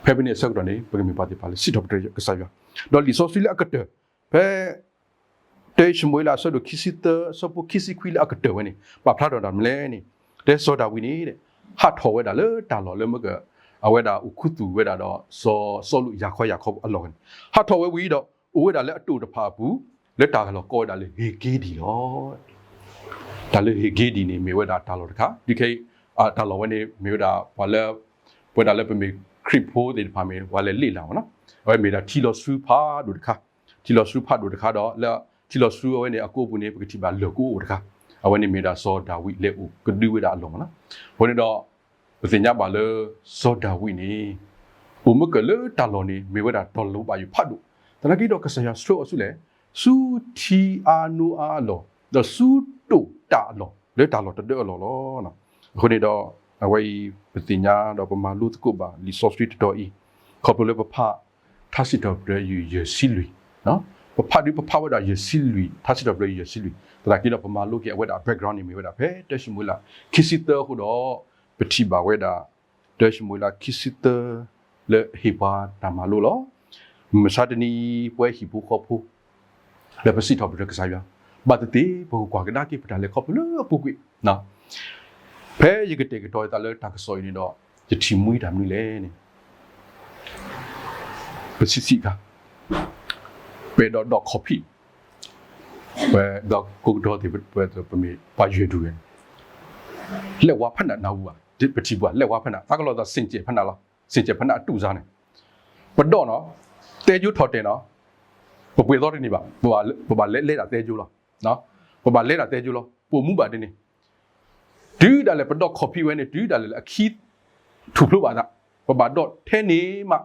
ဖဲဖဲန့ၣ်အဆၢကတီၢ်န့ၣ် ပကမ့ၢ်ပှၤသ့ၣ်တဖၣ်လၢစံးထီၣ်ပတြၢၤကစၢ်ယွၤ, ဒီးလံာ်စီဆှံလၢအကတၢၢ် ဖဲ တၢၡမူၤအ့လး အဆၢဒိၣ်ခံဆံသၢ အဆၢဖိခံဆံခွံလၢအကတၢၢ်ဝဲန့ၣ် ပာ်ဖျါထီၣ်တၢ်မနုၤလဲၣ်န့ၣ် တဲစီၤဒၤဝံးန့ၣ် ဟးထီၣ်ဝဲဒၣ်လၢတၢ်လီၢ်လၢမ့ၢ်က အဝဲဒၣ်အိၣ်ခူသူၣ်ဝဲဒၣ်ဒီး စီၤစီလူးယၤခီယၤခီအလီၢ်န့ၣ် ဟးထီၣ်ဝဲဝံၤဒီး အိၣ်ဝဲဒၣ်လၢအတိာ်တဖၣ်အပူၤ လၢတၢ်လီၢ်ကိးဝဲဒၣ်လၢ ဧ့ၤက့ဒံၣ်လီၤ. တၢ်လၢ ဧ့ၤက့ဒံၣ်န့ၣ် မ့ၢ်ဝဲဒၣ်တၢ်လီၢ်တခါ ဒုးခဲအံၤ တၢ်လီၢ်ဝဲန့ၣ် မ့ၢ်ဝဲဒၣ်ပှၤလၢ ပဝဲဒၣ်လၢပမ့ၢ်ခရံာ်ဖိသ့ၣ်တဖၣ်မ့ၢ် ပှၤလဲၤလ့ၣ်လၢ်မ့ၢ်နီၤ အဝဲမ့ၢ်ဒၣ်ထံလီၤဆူဖးဒိၣ်တခါ, ထံလီၤဆူဖးဒိၣ်တခါဒီး လၢထံလီၤဆူအဝဲန့ၣ် အကိးပူၤန့ၣ် ပကထံၣ်ဘၣ်လၢၢ်ကိအိၣ်တခါ, အဝဲန့ၣ်မ့ၢ်ဒၣ်စီၤဒၤဝံးလဲၤအိၣ်ကဒုဝဲဒၣ်အလီၢ်မ့ၢ်နီၤ. အဃိန့ၣ်ဒီး ပသ့ၣ်ညါဘၣ်လၢ စီၤဒၤဝံးန့ၣ် အိၣ်မ့ၢ်ကလၢတၢ်လီၢ်န့ၣ် မ့ၢ်ဝဲဒၣ်တၢ်လီၢ်ဘၣ်ယိၣ်ဖးဒိၣ်, သနာ်က့ဒီးကစၢ်ယွၤဆှၢအီၤဆူလဲၣ်, ဆူထံအါနိအါအလီၢ်, ဒီးဆူတိာ်တၢ်အလီၢ် လၢတၢ်လီၢ်တဒၢအလီၢ်လီၤ. အဃိန့ၣ်ဒီး အဝဲအံၤ ပသ့ၣ်ညါဒီးပမၤလိသကိးဘၣ် လံာ်စီဆှံတတီၤအံၤ, ခီဖျိလၢပဖး ထါစံးထီၣ်ပတြၢၤယုၢ်ယဲၢ်ဆံလွံၢ်, ပဖးဒုးပဖးဝဲဒၣ်ယဲၢ်ဆံလွံၢ် ထါစံးထီၣ်ပတြၢၤယုၢ်ယဲၢ်ဆံလွံၢ်, သနာ်က့ဒီးပမၤလိက့ၤအဝဲဒၣ် background န့ၣ်မ့ၢ်ဝဲဒၣ်ဖဲ တၢၡမူၤအ့လး ခံဆံသၢအဃိဒီး ပထံၣ်ဘၣ်ဝဲဒၣ် တၢၡမူၤအ့လး ခံဆံသၢ လၢအဟ့ၣ်ပှၤတၢ်မၤလိလီၤ. မုၢ်မဆါတနံၤအံၤ ပဝဲဟံၣ်ဖိဃီဖိ လၢပစံးထီၣ်ပတြၢၤကစၢ်ယွၤ, ဘၣ်သ့ၣ်သ့ၣ် ပကကွၢ်ကဒါက့ၤပတၢ်လဲၤခီဖျိလၢအပူၤကွံာ်, ဖဲယကတဲာ်ကတီၤယသးလၢတၢ်ကစီၣ်အံၤန့ၣ်ဒီး ယထံၣ်မှံတၢ်မနုၤလဲၣ်န့ၣ် ပဆံးဆံးအခါ ပအဲၣ်ဒိးဒိးခီၣ်ဖံး, ပဒီးကိးကဒီးသ့ၣ် ပမ့ၢ်ပှၤယွၤဒူၣ်န့ၣ် လဲၤဝါဖးနးနၢ်ဟူဘၣ်, ပထံၣ်ပှၤလဲၤဝါဖးနး သးကလီၤသး ဆင်ကျင်ဖးနးလီၤ, ဆင်ကျင်ဖးနးအတူၢ်စါန့ၣ်, ပဒီးနီၤ, တဲယိထီၣ်တဲာ်နီၤ, ပပှဲၤသီတန့ၢ်ဘၣ်, ပဘၣ်လဲၤဒၣ်တဲယိလီၤ, ပဘၣ်လဲၤဒၣ်တဲယိလီၤ, ပအိၣ်မူဘၣ်ဒ်န့ၣ်, တုၤဒၣ်လဲာ်ပဒီးခီၣ်ဖံးဝဲန့ၣ် တုၤဒၣ်လဲာ်လၢအခံ ထူၣ်ဖျိဘၣ်သး, ပဘၣ်ဒီးထဲန့ၣ်မး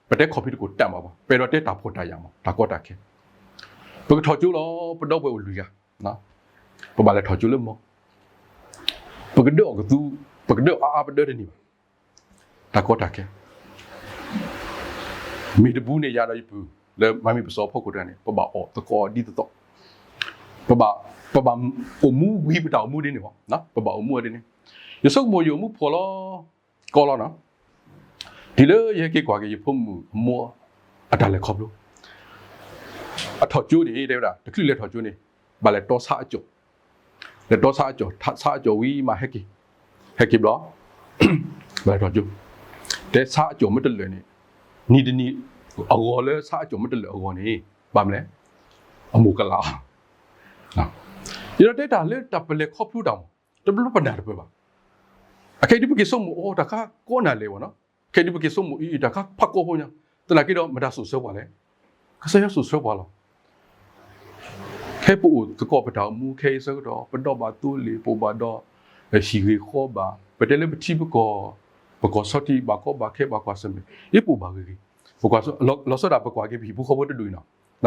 ပတဲခီၣ်ဖံးတကိးတၢ်မးဘၣ်, ပအဲၣ်ဒိးတဲတၢ်ဖှီၣ်တၢ်ယာ်မး တၢ်ကီတၢ်ခဲ, ပကထီၣ်ကၠိလီၤ, ပဒီပုၢ်ဝဲၢ်အိၣ်လွံၢ်ဂၤ, ပဘၣ်လဲၤထီၣ်ကၠိလၢမီ, ပကဒၢအီၣ်ကသူ, ပကဒၢအီၣ်အါအါပဒၢတန့ၢ်ဘၣ်, တၢ်ကီတၢ်ခဲ မ့ၢ်တဘူးန့ၣ် ယၤဒီးယပုၢ် လၢမၤမ့ၢ်ပစီၤဖီခိၣ်တဂၤန့ၣ် ပဘၣ်အီၣ်သကိးဒ်သိးသိး, ပဘၣ်, ပဘၣ်အိၣ်မူဝံၤပတၢ်အိၣ်မူဒ်န့ၣ်ဘၣ်, ပဘၣ်အိၣ်မူဒ်န့ၣ်, ယဆိကမိၣ်ယအိၣ်မူဖှီၣ်လီၤ, ကီလီၤနီၤ, တုၤလၢယဟဲက့ၤကွၢ်က့ၤယဖိမုၣ်အမိၢ် အတၢ်လဲၤခီဖျိ အထီၣ်ကၠိန့ၣ် တဲဝဲဒၣ် တချုးလဲၤထီၣ်ကၠိန့ၣ် ဘၣ်လဲၤတီဆါအကၠီၣ်, လဲၤတီဆါအကၠီၣ်, ဆါအကၠီၣ်ဝံၤမးဟဲက့ၤ, ဟဲက့ၤဘျီ, ဘၣ်လဲၤထီၣ်ကၠိ, တဲဆါအကၠီၣ်မ့ၢ်တလၢာ်န့ၣ်, နံၤတနံၤအဂီၢ်လၢဆါအကၠီၣ်မ့ၢ်တလၢာ်အဂီၢ်န့ၣ် ဘၣ်မနုၤလဲၣ်, အမိၢ်ကလးအီၤ, ယဒီးတဲတၢ်လၢတၢ်ပလဲၤခီဖျိတၢ်မး တဘျီပနၢ်တပၢၢ်ဘၣ်. အခဲအံၤဒ်ပက့ၤဆိကမိၣ်အီၤ တၢ်ခါကီနၤလဲၣ်ဝဲနီၤ, ခဲအံၤဒ်ပက့ၤဆိကမိၣ်အံၤ တၢ်ခါဖးကီဖိညါ, သနာ်က့ဒီးမတၤစိာ်ဆှၢပှၤလဲၣ်, ကစၢ်ယွၤစိာ်ဆှၢပှၤလီၤ. ခဲအံၤပအိၣ်သကိးပတၢ်အိၣ်မူခဲအံၤဆၢကတီၢ် ပဒီးဘၣ်သိလ့ၣ် ပအိၣ်ဘၣ်ဒီး ဟံၣ်ဂ့ၤဃီဘၣ် ပတဲလၢပထံပကီၢ်, ပကီၢ်ဆီထံးဘၣ်ကီဘၣ်ခဲဘၣ်ကွၢ်ဆၢၣ်မဲာ် ယပအိၣ်ဘၣ်ဂ့ၤဂ့ၤ, ပကွၢ်လီၤဆီဒၣ်ပကွၢ်က့ၤပဟံၣ်ဖိဃီဖိတဒူၣ်အံၤနီၤ,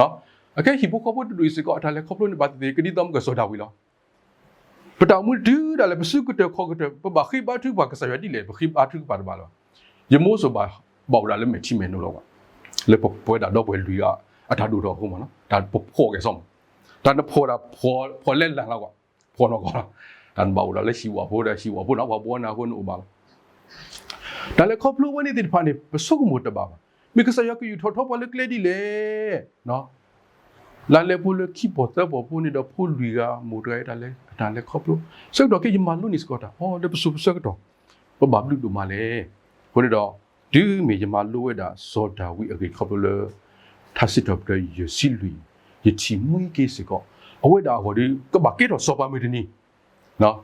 အခဲအံၤဟံၣ်ဖိဃီဖိတဒူၣ်အံၤစ့ၢ်ကီး အတၢ်လဲၤခီဖျိန့ၣ် ဘၣ်သ့ၣ်သ့ၣ် ကဒ်သိးမ့ၢ်ကစီၤဒၤဝံးလီၤ. ပတၢ်အိၣ်မူတုၤဒၣ်လဲာ် ပစုကတၢၢ်ခီၣ်ကတၢၢ် ပဘၣ်ဃ့ဘါထုကဖၣ်ကစၢ်ယွၤဒ်လဲၣ်, ပဃ့ဘါထုကဖၣ်တဘၣ်လၢၤဘၣ်. ယမိၢ်စိၤဘၣ်အိၣ်ဒၣ်လၢမဲာ်ထံမဲာ်နိလီၤကွၢ်, လၢပဝဲဒၣ်ဒီပုၢ်ဝဲၢ်လွံၢ်ဂၤ အတၢ်ဒိၣ်ထီၣ်အဃိမးနီၤ, တၢ်ပဖှီၣ်ကဲၤစီမး, တၢ်နဖှီၣ်ဒၣ် ဖှီၣ်လဲၤလၢ်လၢ်ကွၢ်, ဖှီၣ်နီၢ်ကီၢ်လီၤ, တၢ်နဘၣ်အိၣ်ဒၣ်လၢဟံၣ်ဝၣ်ဖိဒီး ဟံၣ်ဝၣ်ဖိန့ၣ် ပှၤဘှီနၤအဃိန့ၣ်အိၣ်ဘၣ်လီၤ. တၢ်လဲၤခီဖျိဝဲန့ၣ်သ့ၣ်တဖၣ်န့ၣ် ပဆိကမိၣ်တဘၣ်ဘၣ်. မ့ၢ်ကစၢ်ယွၤကယူၢ်ထီၣ်ထီပှၤလၢကျဲဒ်လဲၣ် လါလဲဖိလၢခံပီၢ်သၢပီၢ်ဖိန့ၣ်ဒီး ဖိလွံၢ်ဂၤ မိၢ်တဂၤအတၢ်လဲၤခီဖျိ, ဆၢကတီၢ်ခဲအံၤ ယမၤလိန့ၢ်စ့ၢ်ကီးတၢ် အိ လၢပစိၤပဆၢကတီၢ် ပဘၣ်ဘျုးဒိၣ်မးလဲၣ်. အဃိန့ၣ်ဒီး တုၤမ့ၢ်ယမၤလိဝဲဒၣ်စီၤဒၤဝံးအဂ့ၢ်ခီဖျိလၢ ထါစံးထီၣ်ပတြၢၤယဲၢ်ဆံလွံၢ် ယထံၣ်မှံက့ၤစ့ၢ်ကီး အဝဲဒၣ်အဂီၢ်ဒီး ကဘၣ်ကဲထီၣ်စီၤပၤမုၢ်တနံၤ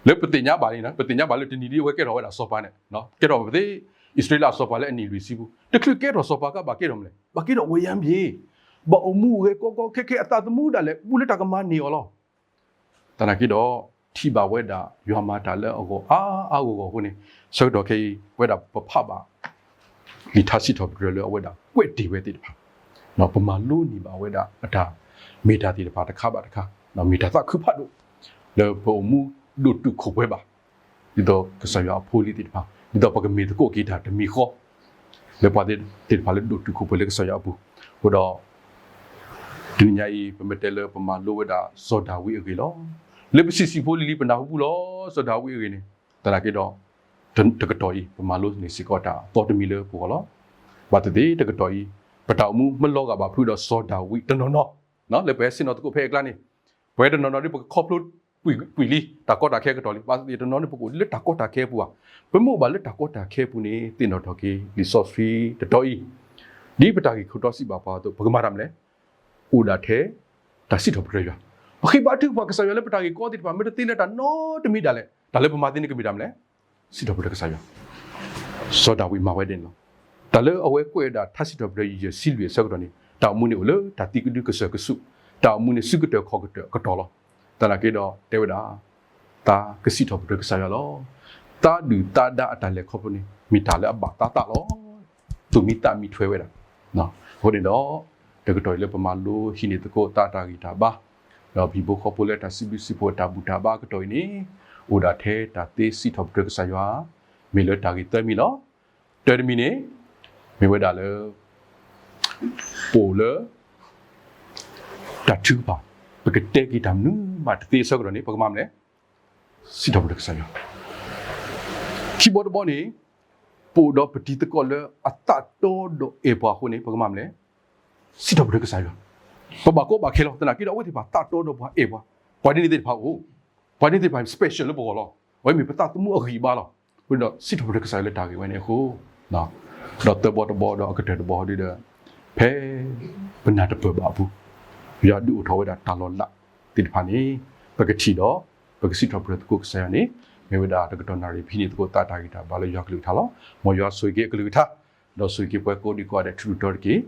လၢပသ့ၣ်ညါဘၣ်န့ၣ် ပသ့ၣ်ညါဘၣ်လၢတနံၤဒ်အဝဲကဲထီၣ်ဝဲဒၣ်စီၤပၤန့ၣ် ကဲထီၣ်ပသ့ အံၣ်စရ့လးအစီၤပၤလၢအနံၣ်လွံၢ်ဆံပူၤ တချုးကဲထီၣ်စီၤပၤကဘၣ်ကဲထီၣ်မနုၤလဲၣ်, ဘၣ်ကဲထီၣ်ဝဲယါမ့ၢ် ဘၣ်အိၣ်မူဂဲၤကီကီခဲခဲ အသးသမူဒၣ်လဲာ် ဘူးလၢတၢ်ကမၤန့ၢ်အီၤလီၤ. သနာ်က့ဒီး ထံၣ်ဘၣ်ဝဲဒၣ် ယွၤမၤတၢ်လၢအဂီၢ်အါအါဂီၢ်ဂီၢ်အဃိန့ၣ် ဆၢကတီၢ်ခဲအံၤ ပဝဲဒၣ်ပဖးဘၣ် လံာ်ထါစံးထီၣ်ပတြၢၤလၢအဝဲဒၣ်ကွဲးတ့ၢ်ဝဲသ့ၣ်တဖၣ်, ပမၤလိန့ၢ်ဘၣ်ဝဲဒၣ်အတၢ်မ့ၢ်တၢ်သ့ၣ်တဖၣ်တခါဘၣ်တခါ, မ့ၢ်တၢ်သးခုဖးဒိၣ် လၢပအိၣ်မူဒိၣ်တုာ်ခိၣ်ပှဲၤဘၣ် ဒ်သိးကစၢ်ယွၤအဖိအလံၤသ့ၣ်တဖၣ် ဒ်သိးပကမ့ၢ်သကိးက့ၤတၢ်တမံၤဃီ လၢပှၤသ့ၣ်တဖၣ်လၢဒိၣ်တုာ်ခိၣ်ပှဲၤလၢကစၢ်ယွၤအပူၤ, အဃိဒီး တနံၤညါအံၤ ပမ့ၢ်တဲလၢပမၤလိဝဲဒၣ်စီၤဒၤဝံးအဂ့ၢ်လီၤ. လၢပဆံးဆံးဖိလံၤလံၤ ပနၢ်ဟူပူၤလီၤ စီၤဒၤဝံးအဂ့ၢ်န့ၣ်, သနာ်က့ဒီး တကတီၢ်အံၤ ပမၤလိန့ၢ်စ့ၢ်ကီးတၢ်သီတမံၤလၢပဂီၢ်လီၤ. ဘၣ်သ့ၣ်သ့ၣ်တကတီၢ်အံၤ ပတၢ်အိၣ်မူမ့ၢ်လီၤဂာ်ဘၣ်ဖုးဒီးစီၤဒၤဝံးတနီၤနီၤ, လၢပဟဲဆ့ၣ်နီၤသကိးဖဲအကျါန့ၣ်, ပဝဲတနီၤနီၤဒ်ပကခီဖျိကွံာ်လံ တၢ်ကီတၢ်ခဲအကတီၢ်လံ, ဘၣ်သ့ၣ်သ့ၣ်တနီၤန့ၣ် ပကအိၣ်လၢတၢ်ကီတၢ်ခဲအပူၤဧါ. ပမ့ၢ်အိၣ်ဘၣ်လၢတၢ်ကီတၢ်ခဲအပူၤန့ၣ် သ့ၣ်နီၣ်ထီၣ်က့ၤ လံာ်စီဆှံတတီၤအံၤ, ဒ်ပတၢ်ဂ့ၢ်ခိၣ်တီစံးဘၣ်ပှၤအသိး ပကမၤတၢ်မနုၤလဲၣ်, အိၣ်ဒၣ်ထဲ တၢ်စံးထီၣ်ပတြၢၤယွၤ, ပဃ့ဘါထုကဖၣ်ကစၢ်ယွၤလၢပတၢ်ဂ့ၢ်ကီသ့ၣ်တဖၣ် မ့ၢ်တသ့လၢတၢ်နီတမံၤဒၣ်လဲာ် တၢ်လၢပမၤသ့န့ၣ်ကမ့ၢ်တၢ်မနုၤလဲၣ်, စံးထီၣ်ပတြၢၤကစၢ်ယွၤ, စီၤဒၤဝံးမၤဝဲဒ်န့ၣ်လီၤ. တၢ်လၢအဝဲကွဲးဝဲဒၣ်ထါစံးထီၣ်ပတြၢၤယဲၢ်ဆံလွံၢ်အဆၢကတီၢ်န့ၣ် တၢ်အိၣ်မူန့ၣ်အိၣ်လၢတၢ်သံကဒုကစၢၢ်ကဆူး, တၢ်အိၣ်မူန့ၣ်စုကတၢၢ်ခီၣ်ကတၢၢ်အကတီၢ်လီၤ. သနာ်က့ဒီးတဲဝဲဒၣ် သးကစံးထီၣ်ပတြၢၤကစၢ်ယွၤလီၤ. သးဒုၣ်သးဒါအတၢ်လဲၤခီဖျိန့ၣ် မ့ၢ်တၢ်လၢအဘၣ်သးသးလီၤ. သူၣ်မံသးမံထွဲဝဲဒၣ်. အဃိန့ၣ်ဒီး တကတီၢ်အံၤလၢပမၤလိဟံးန့ၢ်သကိးသးတၢ်ဂံၢ်တၢ်ဘါ, ဒီးပဟံၣ်ဖိဃီဖိလၢတၢ်စံးဘျုးစံးဖှိၣ်တၢ်ဘူၣ်တၢ်ဘါအကတီၢ်အံၤန့ၣ်, အိၣ်ဒၣ်ထဲတၢ်သ့စံးထီၣ်ပတြၢၤကစၢ်ယွၤ, မ့ၢ်လၢတၢ်ဂ့ၢ်သၢမံၤလီၤ. တၢတမံၤန့ၣ် မ့ၢ်ဝဲဒၣ်လၢ ပအိၣ်လၢ တၢ်ထုကဖၣ်, ပကတဲက့ၤတၢ်မနုၤမးတသ့အဆၢကတီၢ်န့ၣ် ပကမၤမနုၤလဲၣ်, စံးထီၣ်ပတြၢၤကစၢ်ယွၤ. ခံဘီတဘီန့ၣ် ပအိၣ်ဒီးပတံၤသကိးလၢအသးတီဒီးအဲၣ်ပှၤအဃိန့ၣ် ပကမၤမနုၤလဲၣ်, စံးထီၣ်ပတြၢၤကစၢ်ယွၤ. ပဘၣ်ကီဘၣ်ခဲလီၤ. သနာ်က့ဒီး အဝဲသ့ၣ်တဖၣ်သးတီဒီးပှၤအဲၣ်ပှၤ, ပှၤဒ်န့ၣ်သ့ၣ်တဖၣ်အိၣ်, ပှၤဒ်န့ၣ်သ့ၣ်တဖၣ် special လၢပဂီၢ်လီၤ. အဝဲမ့ၢ်ပသးသမူအဂံၢ်အဘါလီၤ. အဃိဒီး စံးထီၣ်ပတြၢၤကစၢ်ယွၤလၢတၢ်ဂ့ၢ်ဝဲန့ၣ်အဃိ, ဒီးသၢဘီတဘီဒီးအကတၢၢ်တဘီဒီး ဖဲပနၢ်တပၢၢ်ဘၣ်အပူၤ, ယွၤဒုးအိၣ်ထီၣ်ဝဲဒၣ်တၢ်လီၤလးသ့ၣ်တဖၣ်န့ၣ် ပကထံၣ်ဒီး ပကစံးထီၣ်ပတြၢၤသကိးကစၢ်ယွၤန့ၣ် မ့ၢ်ဝဲဒၣ်တကတီၢ်နၣ်ရံၣ် ပဟံးန့ၢ်သကိးသးတၢ်ဂံၢ်တၢ်ဘါလၢယွၤကလုၢ်ကထါလီၤ. မ်ယွၤဆိၣ်ဂ့ၤက့ၤအကလုၢ်ကထါ, ဒီးဆိၣ်ဂ့ၤက့ၤပှၤကိးဒံကိးဂၤဒဲး ထူးထူးတီၤတီၤတက့ၢ်.